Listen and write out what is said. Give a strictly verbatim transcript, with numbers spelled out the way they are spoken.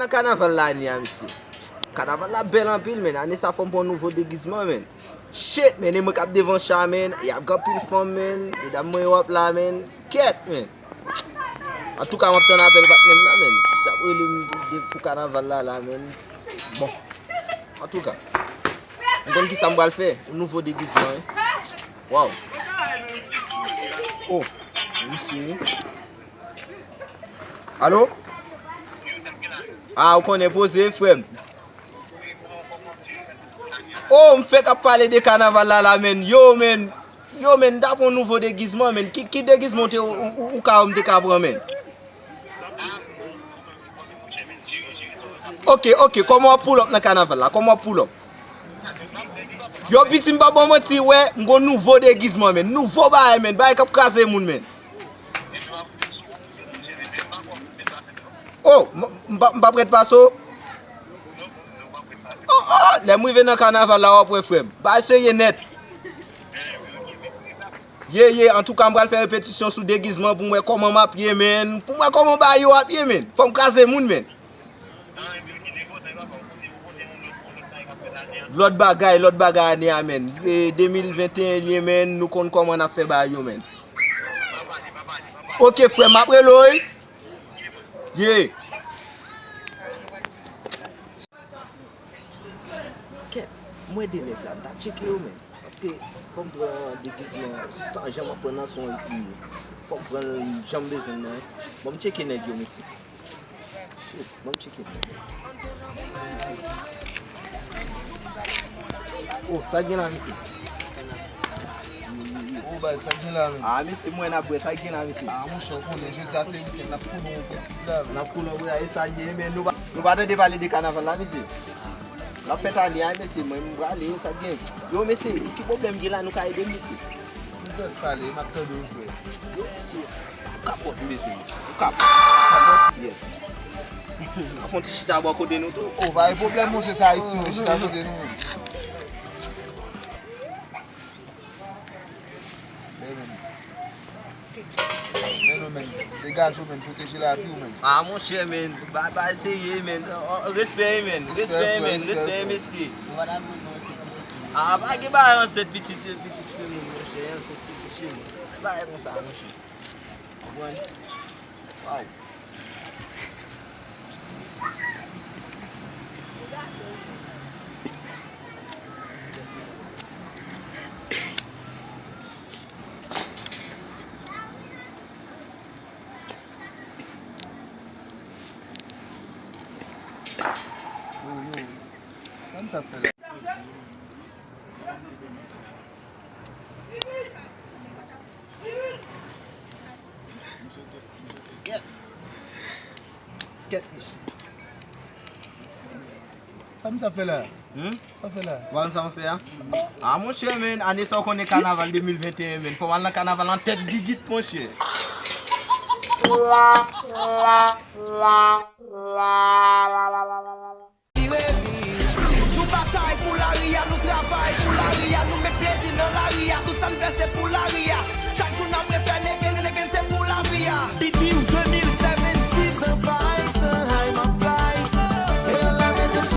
Nan kanaval la ane a, mesye. Kanaval la bèl anpil, men. Ane sa fò m pran nouvo degizman, men. Shit, men, e mwen k ap devan cha, men. Y ap gen anpil fanm, men. Medam mwen yo ap la, men. Kèt, men. Antouka, m ap tann apèl patnè m nan, men. Sa ap rele m pou, pou kanaval la, la, men. Bon. Antouka. M konn kisa m pral fè. Yon nouvo degizman, wi. Waw. Oh, mesye. Alo? Ah, ou konnen poze, frè m. Oh, m fèk ap pale de kanaval la, la, men. Yo, men. Yo, men, m ta pran nouvo degizman, men. Ki, ki degizman ou te, ou, ou, ou ka, m te ka pran, men? Ok, ok, kòman w ap pull up nan kanaval la? Kòman w ap pull up? Yo, piti, m pa ba w manti, wè, m gon nouvo degizman, men. Nouvo bagay, men. Bagay k ap kraze moun, men. Oh, m, m pa, m p ap ret pase w. Oh, oh, lè m rive nan kanaval la, w ap wè, frè m. Bagay serye nèt. Ye, ye, antouka, m pral fè repetisyon sou degizman pou m wè kòman m ap ye, men. Pou m wè kòman bagay yo ap ye, men. Fò m kraze moun, men. Lòt bagay, lòt bagay ane a, men. E, de mil venteyen l ye, men. Nou konn kòman n ap fè bagay yo, men. Ok, frè m, m ap rele w, wi. Ye. Kèt, m wè de nèg la, m ta tcheke yo, men. Paske fò m pran degizman, san janm ap pran nan son epi fò m pran l jan m bezwen l nan. Bon, m tcheke nèg yo, mesye. Shit, bon, m tcheke nèg yo. Oh, sa k gen la, mesye? Oh, bay, sa k gen la, men? Ah, mesye, mwen ap bwè, sa k gen la, mesye? Ah, monchè, ou konnen, jodi a se wikenn, n ap koule yon pwestij la, men. N ap koule yon pwestij, e sa k gen, men nou pa, nou pa tande pale de kanaval la, mesye. L ap fèt ane a, mesye, mwen, m prale, sa k gen. Yo, mesye, ki pwoblèm gen la, nou ka ede m, mesye? M pèt pale, m ap tande w, frè. Yo, mesye, ou kapòt, mesye, mesye. Ou kapòt. Yes. N ap fè yon ti chita bò kote nou tou. Oh, pa gen pwoblèm, monchè, sa isi, yo, chita kote nou menm. Men, men. Men nou, men. Degaje w, men. Pwoteje lavi w, men. Ah, monchè, men. Ba, ba, serye, men. Oh, oh, respè, men. Respè, men. Respè, mesye. Ah, pa gen bagay ansent pitit, pitit fi moun, monchè. Ansent pitit fi moun. Bagay konsa, monchè. Konprann? Waw. Yo, yo. Sa m sa fè la? Kèt. Kèt, mesye. Sa m sa fè la? Hmm? Sa fè la? Ou pa konn sa m fè a? Ah, monchè, men, ane sa w konnen kanaval de mil venteyen, men. Fò m al nan kanaval an tèt gigit, monchè.